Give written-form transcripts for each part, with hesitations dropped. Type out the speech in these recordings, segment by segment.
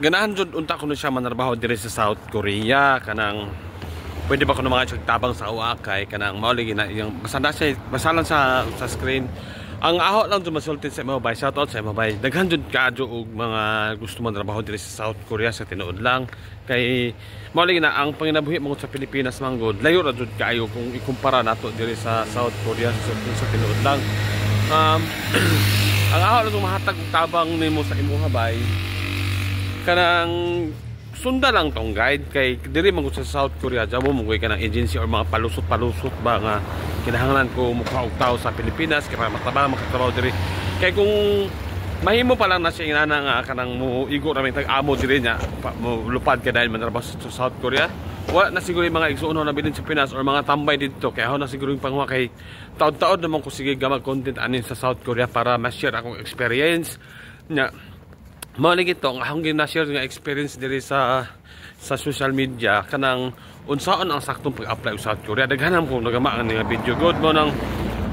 Ganahan jud unta kuno siya manarbaho diri sa South Korea. Kanang pwede ba kuno mga tabang sa akoa kay kanang mao lagi na yung basta na siya, basta lang sa screen. Ang aho lang jud masulti sa imo, bay, shout out sa imo, bay. Daghan jud kaadyo og mga gusto man trabaho diri sa South Korea sa tinuod lang kay mao lagi na ang panginabuhi mo sa Pilipinas man gud, layo ra jud kaayo kung ikumpara nato diri sa South Korea sa tinuod lang. Ang aho lang mahatag og tabang nimo sa imuha, bay, kanang sunda lang tong guide kay diri man gud sa South Korea, jamo mo ka ng agency or mga palusot-palusot ba nga kinahanglan ko mukha og tao sa Pilipinas kay para matabang makatrabaho diri. Kay kung mahimo pa lang na siya inana nga kanang mo igo ra tag amo diri nya mo lupad ka dahil man sa South Korea, wala na siguro yung mga igsuonon na bilin sa Pinas or mga tambay dito. Kay ako na siguro yung pangwa kay taod-taod naman ko sige gamag content anin sa South Korea para ma-share akong experience nya. Mao lagi to ang akong gina-share nga experience diri sa social media, kanang unsaon ang saktong pag-apply sa South Korea. Daghan ko nagama ang nga video good mo nang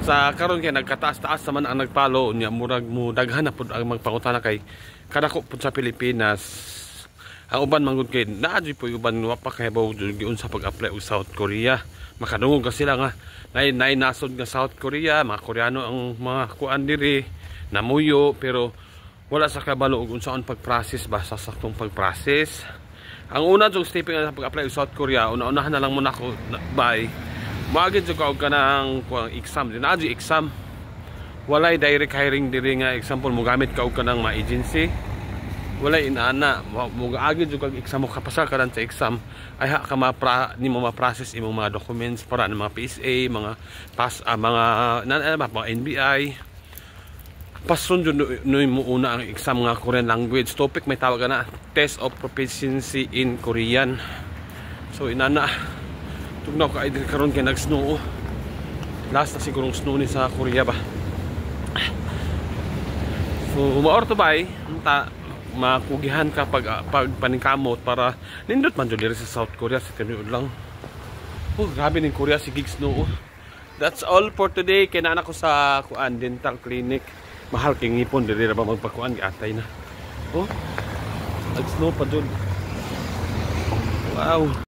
sa karon kay nagkataas-taas naman ang nagpalo niya, murag mo daghan na pud ang magpangutana kay kadako pud sa Pilipinas. Ang uban man gud kay naa jud po uban wa pa kay baw giunsa pag-apply og South Korea. Makadungog ka sila nga nay nasod nga South Korea, mga Koreano ang mga kuan diri namuyo, pero wala sa kabalo og unsaon pag-process ba sa saktong pag-process. Ang una jud stepping sa pag-apply og South Korea, una-unahan na lang muna ko, bay, moagi jud ka og kanang kuang exam din. Naa exam, walay direct hiring diri nga example mo gamit ka og kanang mga agency, walay inana. Mo gaagi jud kag exam, mo kapasar ka lang sa exam ay ha ka mapra nimo ma-process imong mga documents para ng mga PSA, mga pass, mga na, mga NBI. Pason jud no mo una ang exam nga Korean language topic, may tawag na test of proficiency in Korean. So inana, tugnaw ka diri karon kay nag-snow. Last na sigurong snow ni sa Korea ba. So maor to, bay, unta makugihan ka pag paningkamot para nindot man jud diri sa South Korea sa tinuod lang. Oh, grabe ning Korea, sige snow, oh. That's all for today. Kay naa ko sa kuan, dental clinic. Mahal kay ngipon diri ra ba magpakuan, giatay na. Oh. Nag-snow pa jud. Wow.